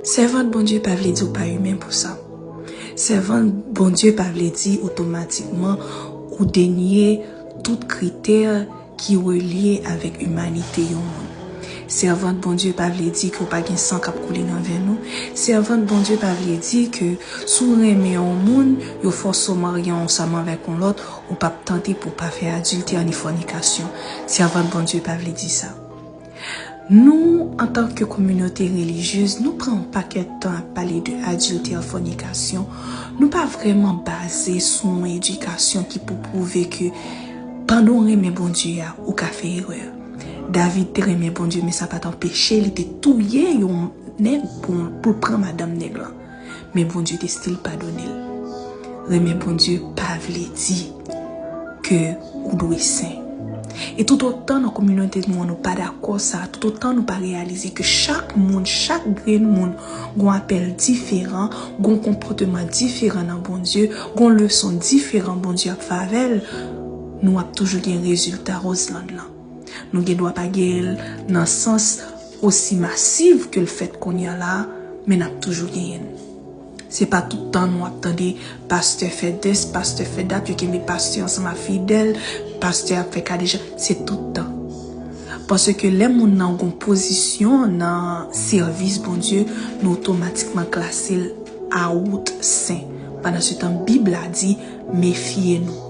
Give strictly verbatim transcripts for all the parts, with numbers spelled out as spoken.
Sèvant Bondye pa vle di w pa imen pou sa. Sèvant Bondye pa vle di otomatikman ou denye tout kritè ki relye avèk imanite yon moun. Sèvant Bondye pa vle di ke w pa gen san k ap koule nan venn ou. Sèvant Bondye pa vle di ke si w renmen yon moun, yo fòse w marye ansanm avèk yon lòt, ou p ap tante pou w pa fè adiltè ni fònikasyon. Sèvant Bondye pa vle di sa. Nou, antanke kominote relijyez, nou pran yon pakèt tan ap pale de adiltè, fònikasyon. Nou pa vrèman baze sou yon edikasyon ki pou pwouve ke pandan w renmen Bondye a, ou ka fè erè. David te renmen Bondye, men sa pa t anpeche li te touye yon nèg pou, pou l pran madanm nèg lan. Men Bondye te still padone l. Renmen Bondye pa vle di ke ou dwe sen. E toutotan nan kominote nou an nou pa dakò sa, toutotan nou pa reyalize ke chak moun, chak grenn moun, gon apèl diferan, gon konpòteman diferan nan Bondye, gon leson diferan Bondye ap fè avè l, nou ap toujou gen rezilta Roseland lan. Nou gen dwa pa genyen l nan sans osi masiv ke l fèt kounye a la, men n ap toujou genyen l. Se pa tout tan nou ap tande pastè fè dis, pastè fè dat, yo kenbe pastè ansanm ak Fidèl, pastè ap fè Kadeja, se tout tan. Paske lè moun nan gon pozisyon nan sèvis Bondye, nou otomatikman klase l a wout sen. Pandan se tan, Bib la di, mefye nou.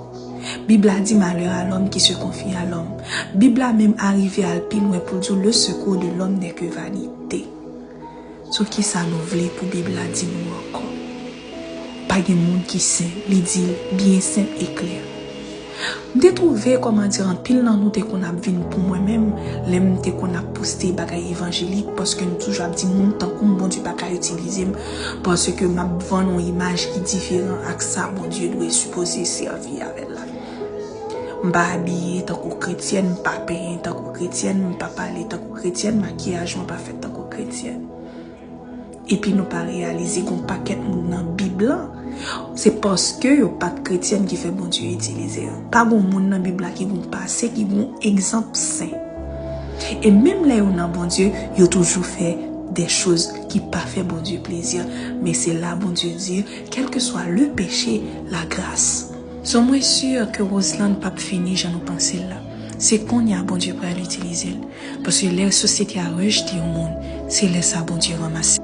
Bib la di, malheur à l'homme qui se confie à l'homme. Bib la menm arive al pi lwen pou l di w, le secours de l'homme n'est que vanité. So kisa nou vle pou Bib la di nou ankò? Pa gen moun ki sen, li di l byen senp e klè. M te twouve, kòman di, anpil nan nou te konn ap vin pou mwen menm, lè m te konn ap poste bagay evanjelik, paske nou toujou ap di moun tankou m, Bondye pa ka itilize m, paske m ap vann yon imaj ki diferan ak sa Bondye dwe sipoze sèvi avè l la. M pa abiye tankou kretyèn, m pa penyen tankou kretyèn, m pa pale tankou kretyèn, makiyaj mwen pa fèt tankou kretyèn. Epi nou pa reyalize gon pakèt moun nan Bib lan, se paske yo pa t kretyèn ki fè Bondye itilize yo. Pa gon moun nan Bib la ki gon pase, ki gon egzanp sen. E menm lè yo nan Bondye, yo toujou fè de choz ki pa fè Bondye plezi. Men se la Bondye di, quel que soit le péché, la grâce. So mwen si ke Roseland p ap fini jan nou panse l la. Se kounye a Bondye pral itilize l. Paske lè sosyete a rejte yon moun, se lè sa Bondye ranmase.